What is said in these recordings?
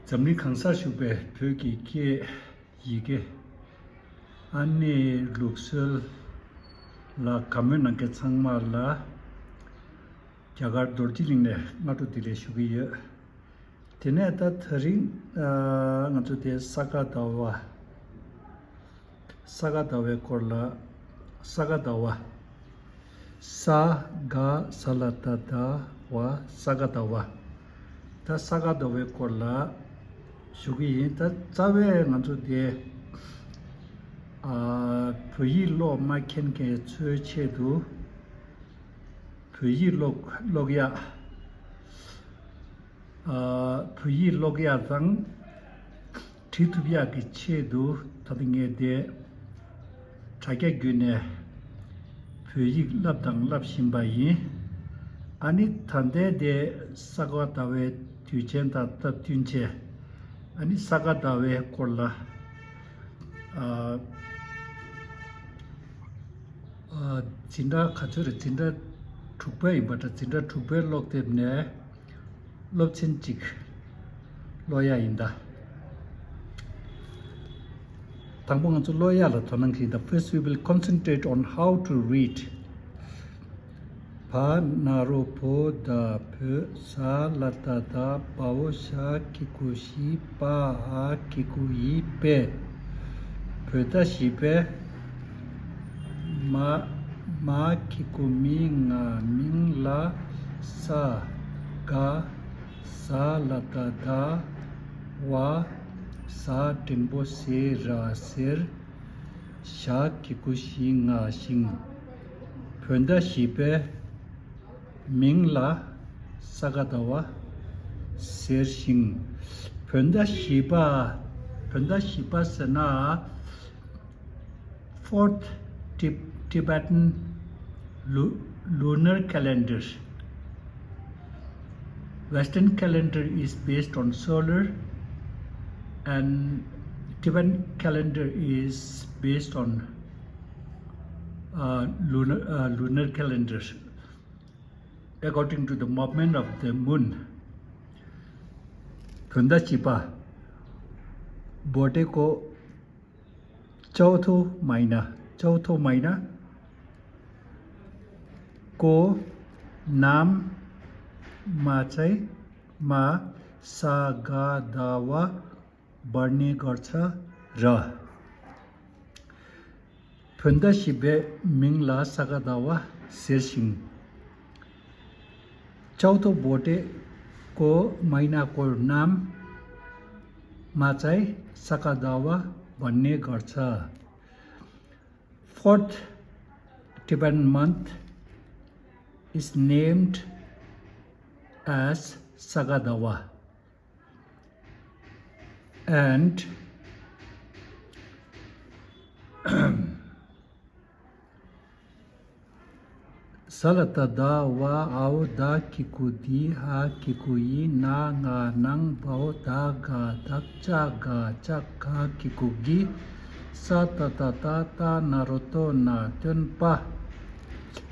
zamni khangsa shube phyoki ke yige ani luxel la kamen ke changma la jagar dorjiling ne ngatu dile shugi ye tene ta thring ngatu de saga dawe korla saga dawa sa ga salata da wa saga dawa ta saga dawe korla shugi ta chawe ngatu de pyi lo ma ken ke chue che du pyi logya dang thitubya ke che du tadinge de chage gyune pyi labdang labshimba yi ani thande de saga dawe tuchen ta tunche ani saga dawe korla 진다 가처를 진다 tukpe bata 진다 tukpe lokdebne lobchinchik loya inda tangbong anzu loya la tonangki the first we will concentrate on how to read pa naro po da pe sa la ta da pao sha kikushi pa a kikuyi pe pe da shi pe ma kikumi nga ming la sa ga sa la ta da wa sa tembo se ra ser sha kikushi nga sing phönda shipe ming la sa ga da wa ser sing phönda shipa sana fourth Tibetan lunar calendar. Western calendar is based on solar and Tibetan calendar is based on lunar calendar according to the movement of the moon. Khunda chipa bote ko chautho maina को नाम माचै मा सा गा दावा बढ्ने गर्छ र फन्दा शिबे मिङला सागा दावा शेरसिङ चौथो बोटे को महिना को नाम माचै सागा दावा भन्ने गर्छ fourth Tibetan month is named as Sagadawa and Salata da wa au da kikudi ha kikuyi na nga nang bao da ga dak cha ga chak ha kikugi sa ta ta ta ta naruto na tunpa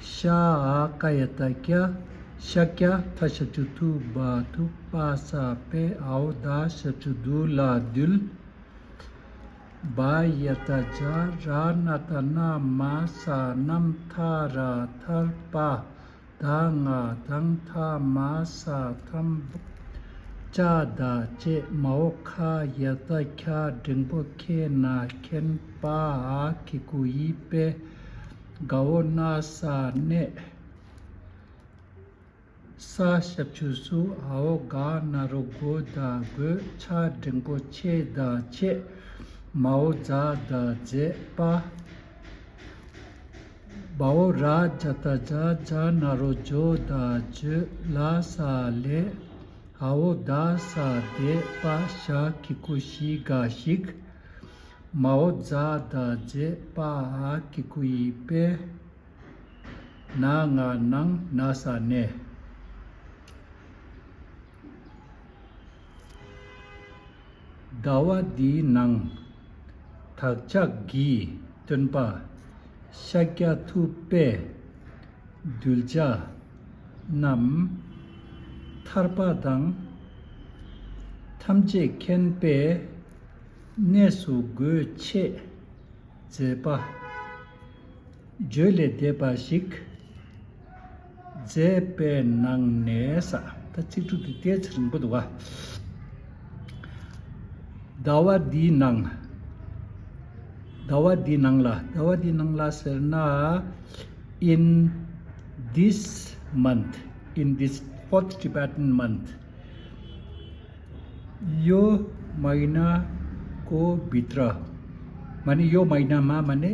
sha kayata kya shakya tashachutu ba tu pa sa pe au da shachudu la dul ba yata ja ra natana ma sa nam tha ra thar pa da nga dang tha ma sa tham cha da che mao kha yata kya dingbo ke na ken pa kikuyi pe gao na sa ne sa shapchusu ao ga na ro go da go cha dingbo che da che mao za da je pa bao ra jata ja na ro jo da je la sa le ao da sa de pa sha kikushi ga shik mao za da je pa kikui pe na nga nang na sa ne dawa di nang thakchak gi tunpa shakya thu pe dulja nam tharpa dang 탐제 켄페 네수 그체 제바 제레 데바식 제페 낭네사 타치투 디테츠는 보도가 dawa di nangla serna in this month, in this 4th Tibetan month, यो महीना को भित्र माने यो महिनामा माने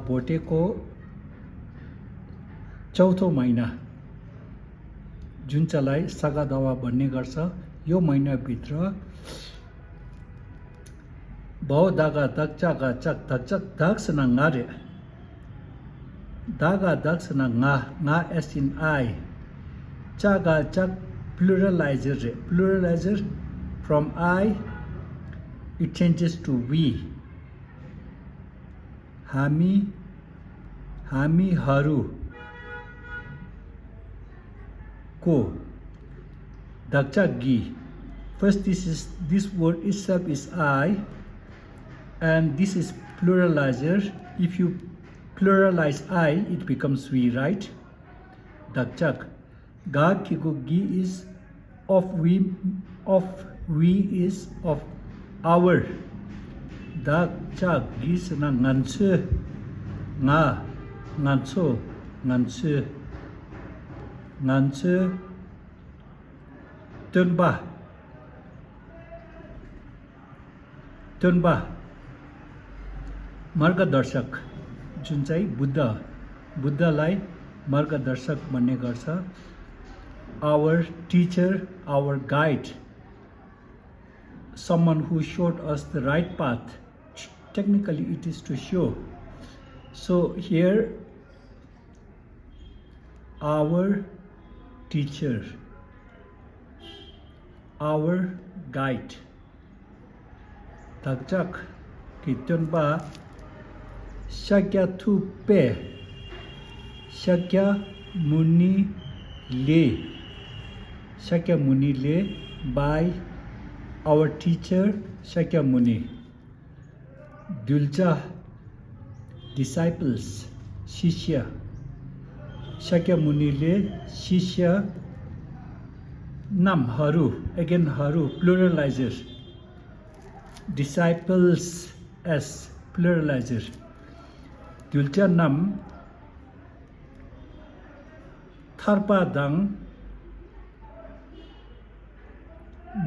भोटेको चौथो महिना जुन चाहिँ सागा दावा भन्ने गर्छ यो महिना भित्र बहु दागा दक्चा गा चक दक्चक दक्स न ngare daga daks na nga as in I chaga chak pluralizer from I it changes to we हामी हामीहरु को dakcha gi first this word itself is I and this is pluralizer. If you pluralize I it becomes we, right? dakchak ga kiku gi is of we is of our dakchak gi sana nganche nga ngancho nganche tunba मार्गदर्शक जुन चाहिँ बुद्धलाई मार्गदर्शक भन्ने गर्छ our teacher, our guide, someone who showed us the right path. Technically it is to show. So here our teacher, our guide, dakchak kitunba Shakya Thupe Shakya Muni Le by our teacher Shakya Muni. Dulja disciples Shishya Shakya Muni Le Shishya Nam Haru again Haru pluralizer disciples as pluralizer Dulja nam tharpa dang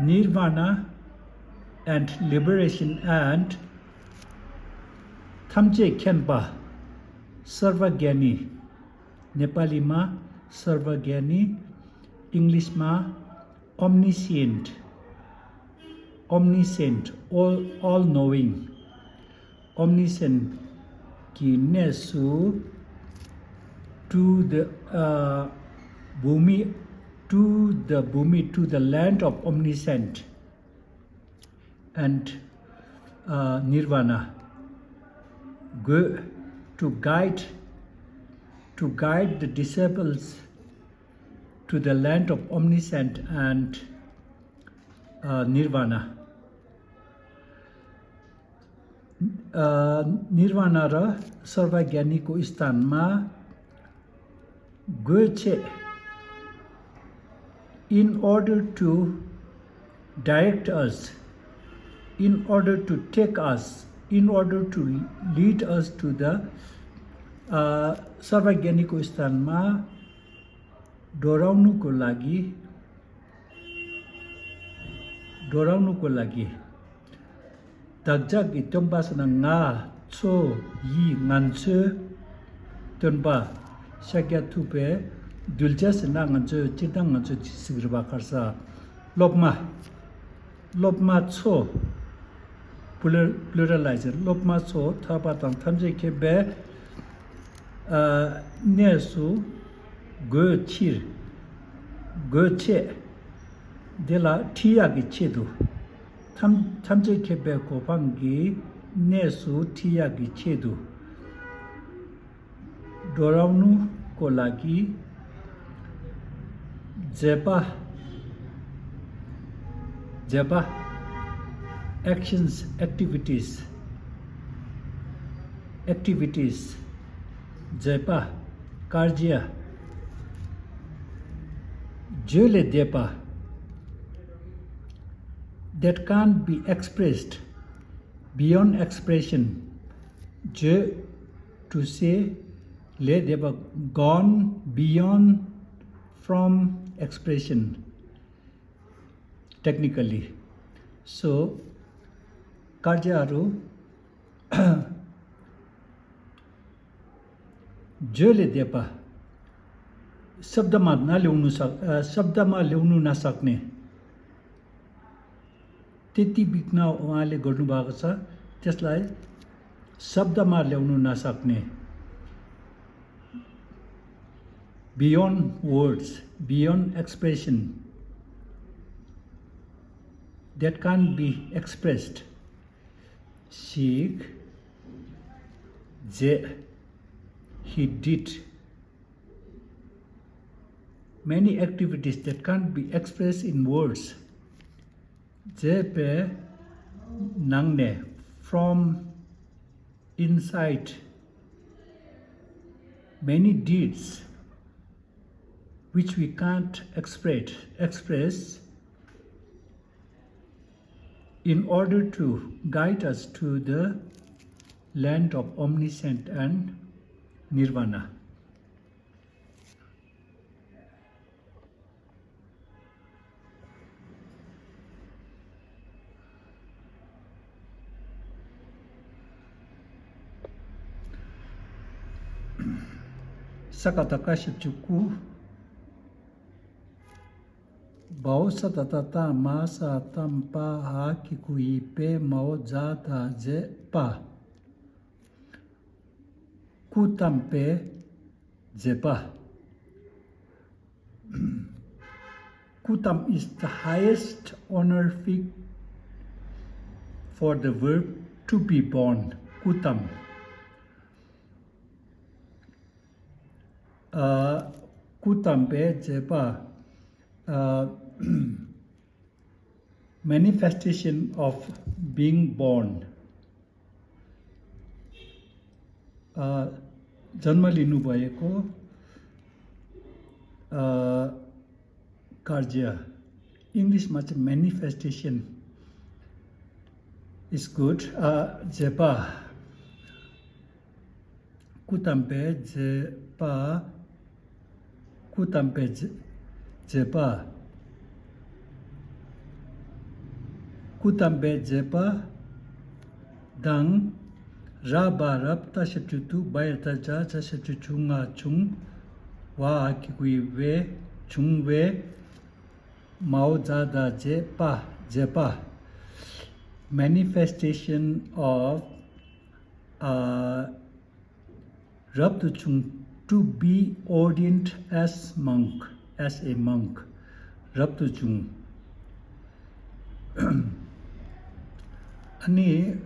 nirvana and liberation and thamje khenpa sarvagyani Nepali ma sarvagyani English ma omniscient all knowing omniscient ki nesu to the bhumi to the land of omniscient and nirvana go to guide the disciples to the land of omniscient and nirvana nirvana र सर्वज्ञानीको स्थानमा गएछ in order to direct us, in order to take us, in order to lead us to the सर्वज्ञानीको स्थानमा डोराउनुको लागि dakjak itomba sana nga cho yi nganche tonba shakya thupe dulja sana nganche chitang nganche sigrba kharsa lopma cho pluralizer lopma cho thapa tang thamje kebe nesu go che de la thia gi chedu 탐제 케베 고방기 नेसु थिया gi chedu doraunu ko lagi jepa Japa, actions, activities. Japa, karja. Jole depa, that can't be expressed, beyond expression. Je, to say, le depa, gone beyond from expression, technically. So, karjaharu जले देपा शब्दमा ल्याउनु नसक्ने त्यति बिघ्न उहाँले गर्नुभएको छ त्यसलाई शब्दमा ल्याउनु नसक्ने beyond words, beyond expression, that can't be expressed. Sikh, he did many activities that can't be expressed in words. Jepe nangne, from inside, many deeds which we can't express in order to guide us to the land of omniscient and nirvana. Sakataka Shipchuku Bao Satatata Masa Tampa Ha Kikui Pe Mao Zata Je Pa Kutampe Zepa. Kutam is the highest honorific for the verb to be born. Kutam. Kutampe Zepa. Manifestation of being born. जन्म लिनु भएको कार्य इङ्ग्लिसमा चाहिँ manifestation is good. Jepa kutampe jepa jepa kutampe jepa dang Raba rapta shapchutu bayata ja shapchuchunga chung wa kikui we chung we mao jada jepa. Manifestation of Rabtu chung to be ordained as a monk. Rabtu chung. Ani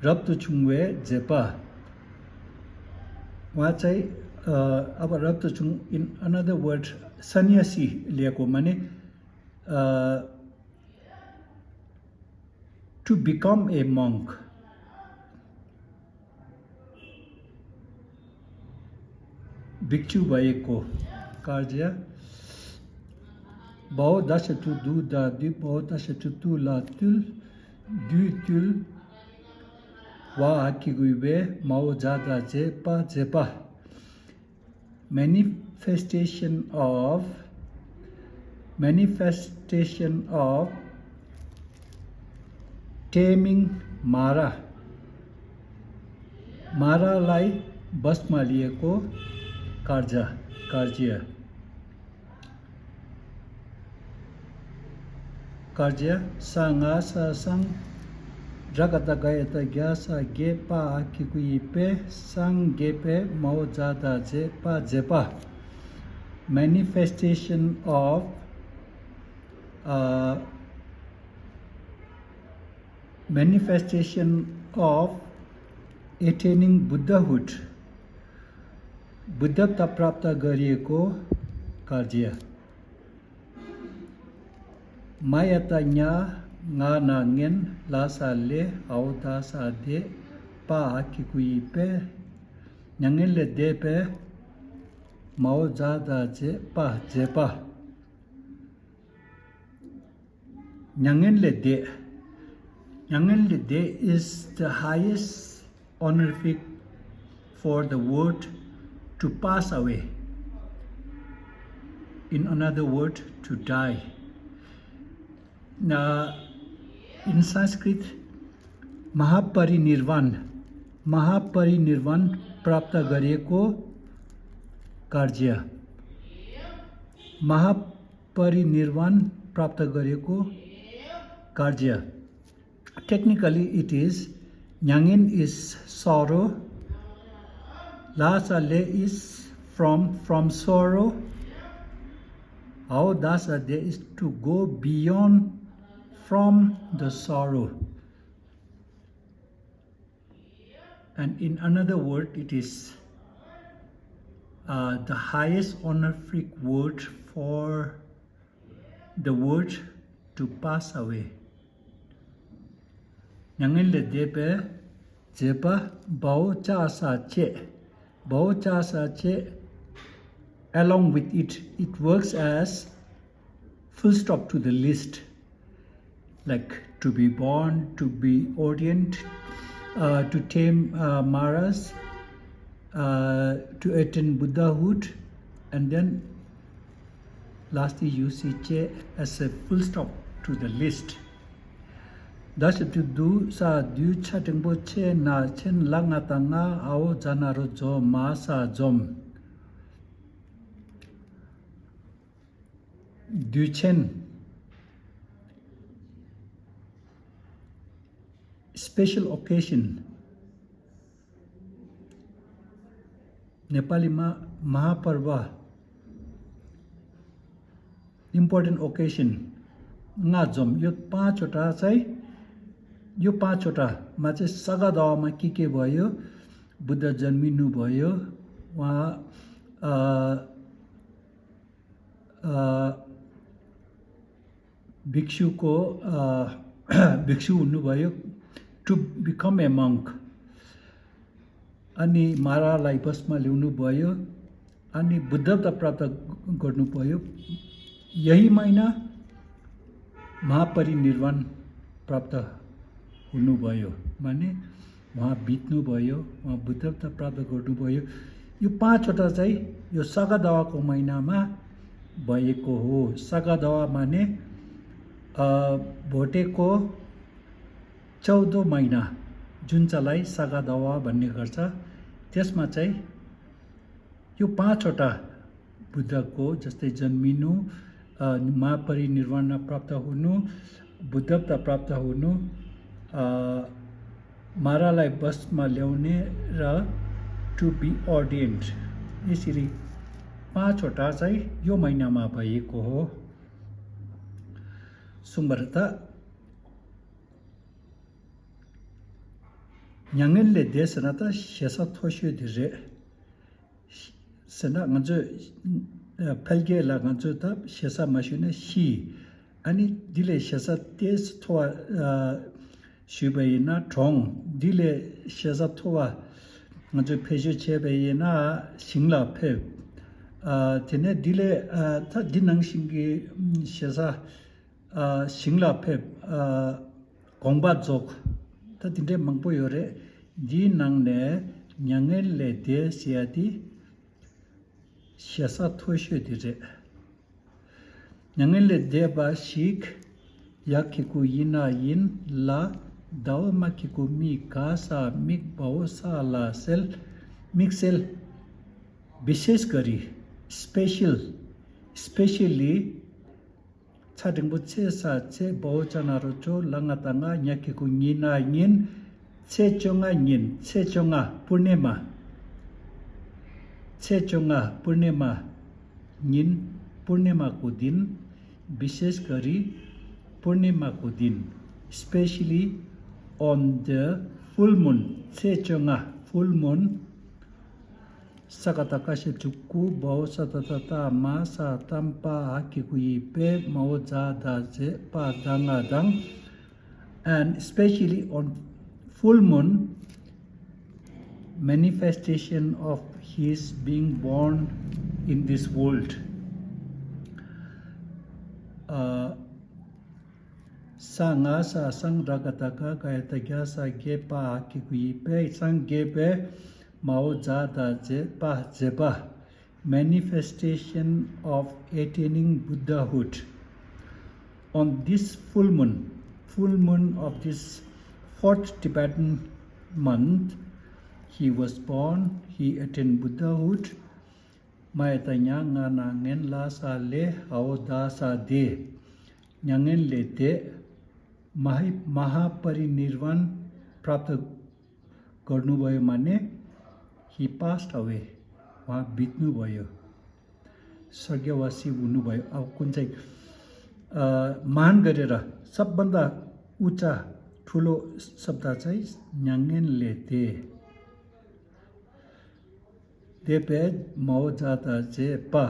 Rabtu chungwe jepa. वहाँ चाहिँ अब Rabtu chung in another word sannyasi लिएको माने to become a monk. भिक्षु भएको कार्य बहु दशचु दु दादि बहु दशचु तु लातुल दुतुल wa kiguibe mao jada jepa. Manifestation of taming Mara. Mara lai basma लिएको कार्य sanga sang Jagata Gayata Gyasa Gepa Kikuipe Sang Gepe Mao Jada Jepa. Manifestation of attaining Buddhahood. Buddhata prapta गरिएको कार्य. Mayata nya nga na ngen la sa le au da sa de pa ki kui pe nyangen le de pe mao za da je pa nyangen le de is the highest honorific for the word to pass away. In another word, to die. In Sanskrit, महापरिनिर्वाण प्राप्त गरेको कार्य महापरिनिर्वाण प्राप्त गरेको कार्य. Technically it is Nyangen is sorrow, Lasa le is from sorrow, How Dasa de is to go beyond from the sorrow. And in another word, it is the highest honorific word for the word to pass away. Nyangen le depe jepa bao cha sa che. Along with it, it works as full stop to the list, like to be born, to be ordained, to tame Maras, to attain Buddhahood, and then lastly you see che as a full stop to the list. Thus to do sa du chatengbo che na chen langa tanga ao janaro jo ma sa jom. Duchen special occasion Nepali Mahaparva important occasion nga jom यो पाँचवटा मा चाहिँ सगादावामा के भयो बुद्ध जन्मिनु भयो उहाँ भिक्षुको भिक्षु हुनुभयो to become a monk. अनि मारालाई बसमा ल्याउनु भयो अनि बुद्धता प्राप्त गर्नु भयो. यही महिना महापरिनिर्वाण प्राप्त हुनुभयो माने उहाँ बित्नु भयो, उहाँ बुद्धता प्राप्त गर्नुभयो. यो पाँचवटा चाहिँ यो सगादावाको महिनामा भएको हो. सगादावा माने भोटेको 14 महिना जुन चाहिँलाई सगादावा भन्ने गर्छ. त्यसमा चाहिँ यो पाँचवटा बुद्धको जस्तै जन्मिनु, महापरिनिर्वाण प्राप्त हुनु, बुद्धता प्राप्त हुनु, मारालाई बसमा ल्याउने र टु बी अर्डेन्ड, यसरी पाँचवटा चाहिँ यो महिनामा भएको हो. सुम्बरता Nyangen le desana ta shesa thoshu dire sena nganjo pelge la nganjo ta shesa mashune shi ani dile shesa tes thoa shubayina thong dile shesa thoa nganjo pheju chebayina singla phe tene dile ta dinang singi shesa singla phe gongba jok ta dinde mangpo yore di nang ne Nyangen le de siati shesa thoshu dire. Nyangen le de ba shik yakiku yina yin la dao makiku mi ka sa mik bao sa la sel mixel विशेष गरी specially 차등부 체사체 보호자나로 조 랑아땅아 냐키고 니나인 체정아인 체정아 पूर्णिमा nin पूर्णिमाको दिन विशेष गरी पूर्णिमाको दिन especially on the full moon 체정아 full moon sakatakashi chukku bao satatata masa tampa hakikui pe mao za da je pa danga dang and especially on full moon, manifestation of his being born in this world. Sanga sa sang ragataka kayatagya sa gepa kikui pe sang gepe mao jada je pa jeba, manifestation of attaining Buddhahood. On this full moon of this 4th Tibetan month, he was born, he attained Buddhahood. Maitanya nga nangen la sa le hao da sa de nyangen le de महापरिनिर्वाण प्राप्त गर्नुभयो माने he passed away, उहाँ बित्नुभयो, स्वर्गवासी हुनुभयो। अब कुन चाहिँ मान गरेर सबभन्दा उच्च ठुलो शब्द चाहिँ न्याङ्गेन लेते देपे मौ जाता जे पा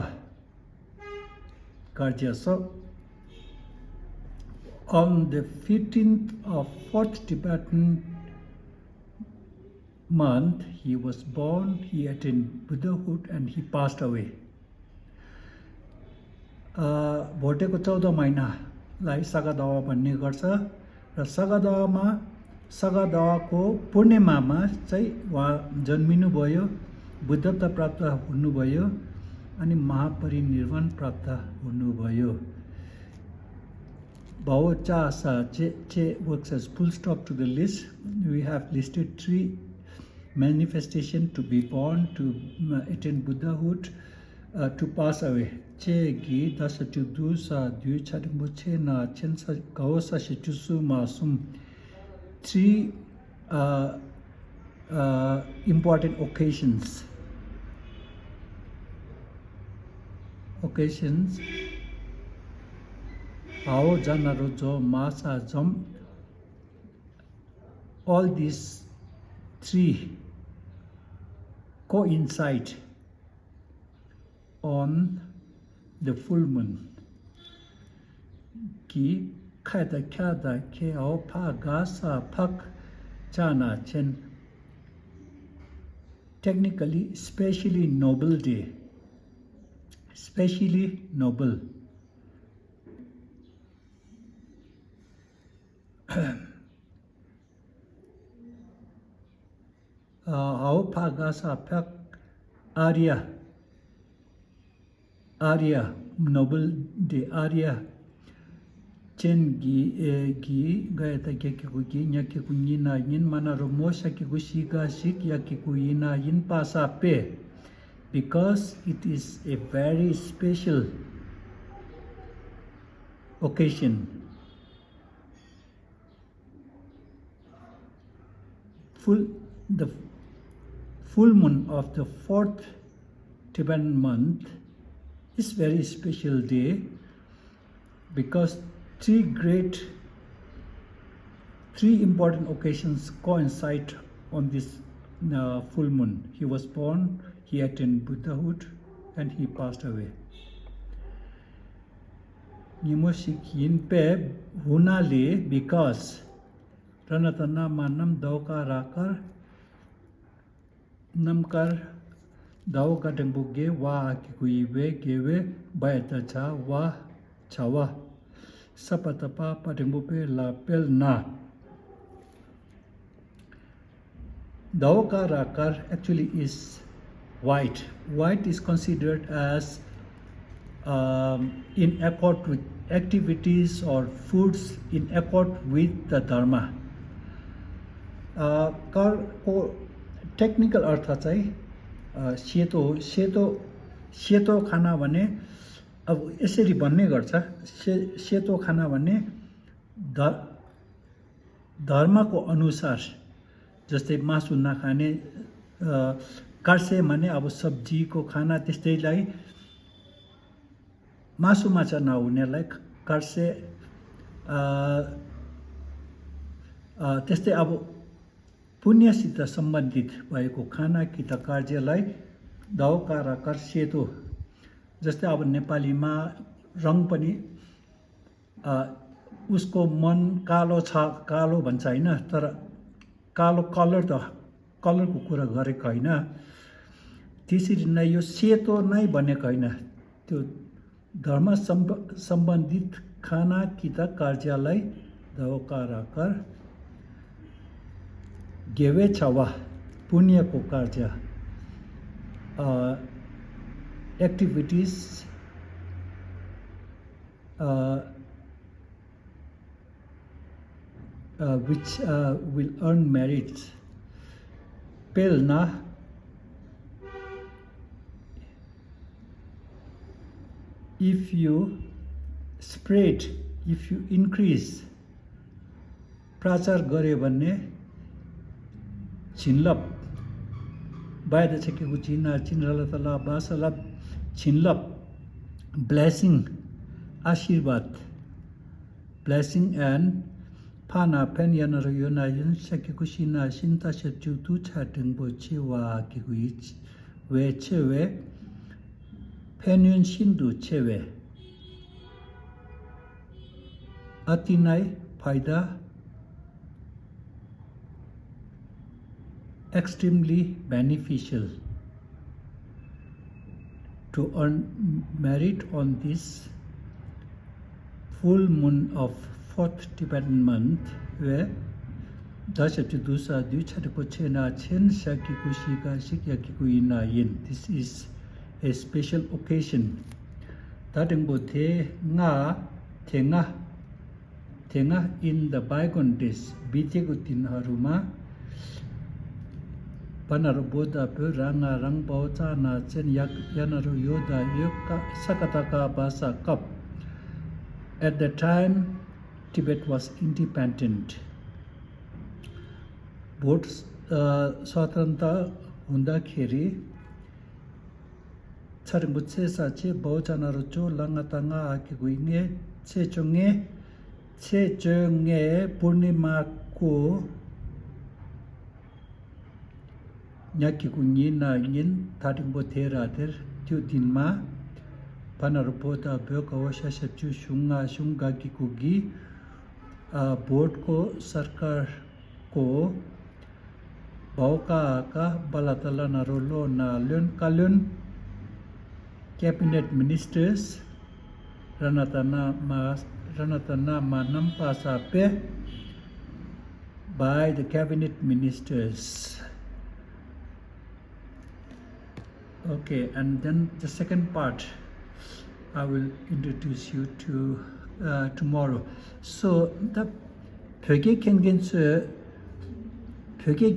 कार्य। So on the 15th of 4th Tibetan month, he was born, he attained Buddhahood, and he passed away. भोटेको 14 महिनालाई सगादावा भन्ने गर्छ र सगादावाको पूर्णिमामा चाहिँ उहाँ जन्मिनुभयो, बुद्धत्व प्राप्त हुनुभयो अनि महापरिनिर्वाण प्राप्त हुनुभयो। Bhao cha sa che works as full stop to the list. We have listed 3 manifestations: to be born, to attain Buddhahood, to pass away. Che gi dasa tu du sa du charimbo che na chen sa gao sa shi tu su ma sum. 3 important occasions. Hao janaro jo masa jom. All these 3 coincide on the full moon. Ki khaida kyada ke ao pa ga sa pak chana chen. Technically, especially noble day. Especially noble. Hao pa ga sa pak Arya noble day. Arya chen gi gayata kekiku gi nyakiku nina yin mana romo shakiku shiga shik yakiku yina yin pasa pe, because it is a very special occasion. The full moon of the 4th Tibetan month is very special day because 3 important occasions coincide on this full moon. He was born, he attained Buddhahood, and he passed away. Nimosik yinpe hunale because Ranatana manam dauka rakar namkar dauka tembuge wa kikuiwe gewe bayata cha wa chawa sapatapa patembupe la pel na. Dauka rakar actually is white. White is considered as in accord with activities or foods in accord with the Dharma. को technical अर्थ चाहिँ सेतो खाना भने अब यसरी भन्ने गर्छ। सेतो खाना भन्ने धर्मको अनुसार, जस्तै मासु नखाने, कार्से भने अब सब्जीको खाना, त्यस्तैलाई मासु माछा नहुनेलाई कार्से, त्यस्तै अब पुण्यसित सम्बन्धित भएको खाना कि त कार्यलाई दाउका राकार सेतो। जस्तै अब नेपालीमा रङ पनि उसको मन कालो छ कालो भन्छ होइन तर कालो कलरको कुरा गरेको होइन त्यसरी नै यो सेतो नै भनेको होइन त्यो धर्म सम्बन्धित खाना किता कार्यालय दौकाराकर गेवे छवा पुण्यको कार्य activities which will earn merits. Pelna if you spread, if you increase, प्रचार गरे भने छिनलप बाहिर छकेको चिन्हला तला बासला छिनलप blessing आशीर्वाद blessing and Pana Penyan Rayona Yin Shakikushina Shinta Shatutu Chatting Bochewa Kikuich We Chewe Penyan Shindu Chewe Atinai Paida extremely beneficial to earn merit on this full moon of 4th Tibetan month where Dashachudusa Duchatapochena Chen Shakikushika Shikyakikuina Yin. This is a special occasion. Tatingbote nga tenga in the bygone days Bitekutin Haruma Panaroboda Puranga Rangbauta na Chen Yanaru Yoda Yoka Sakataka Basa Cup. At the time Tibet was independent. Both Swatanta Hunda Kiri Charimutse Sache Bauchanarocho Langatanga Akiguine Chechonge Purnima Ko Nyakikunyina Yin Tatimbotera Der Tudinma Panarupota Bokawasha Shachu Shunga Shunga Kikugi board को सरकार को बावका का बलातला नरोलो नालुन कालुन cabinet ministers रनतना मानम पासा pay by the cabinet ministers. Okay, and then the second part I will introduce you to tomorrow. So the Pyoge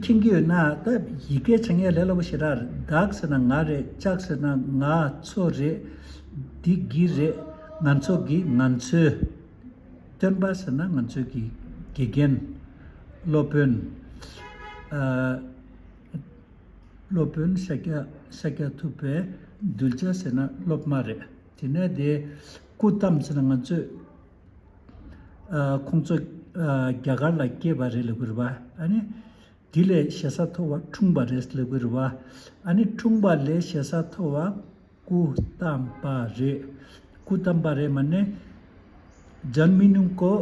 Kingyo na the Yike Change Lelobushirar, Dagsana Ngare, Jacksona Nga Tsore, Digire, Nansogi, Nanse, Turnbasana, Nansogi, Gigen, Lopen, Saka Tupe, Dulja Sena, Lopmare, Tina de Kutam Sanangansu. 공적 갸갈라 깨바를 그러봐 아니 딜레 샤사토와 퉁바레스를 그러봐 아니 퉁바레 샤사토와 कुतम्बारे माने जन्मिनु को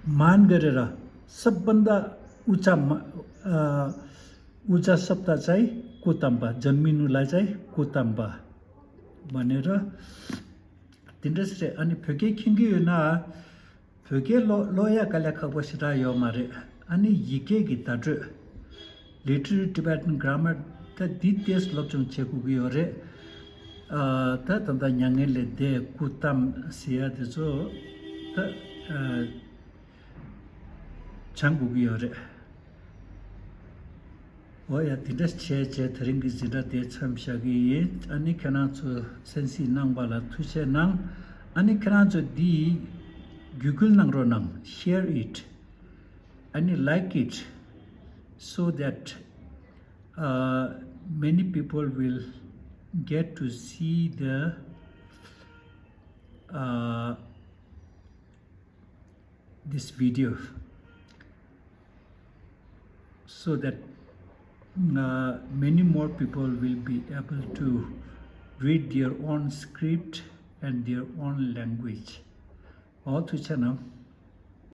मान गरेर सबभन्दा उच्च शब्द चाहिँ कुतम्बा जन्मिनुलाई चाहिँ कुतम्बा भनेर तिनीहरूले अनि फेके खिङ्गी ना फेके लोया कलेखा बसिरा यो मारे अनि यिके गिताड्र लिटरेरी टिबेटन ग्रामर त दितेस लक्षण छेकु गयो रे त तन्दा न्याङले दे कुतम सिया दे जो त छांगु गयो रे ओया तिदस छे थरिंग जिदा दे छमशागी अनि खनाचो सेन्सी नांगबाला थुसे नांग अनि खनाचो दी Google nang share it and like it so that many people will get to see the this video so that many more people will be able to read their own script and their own language. All to channel.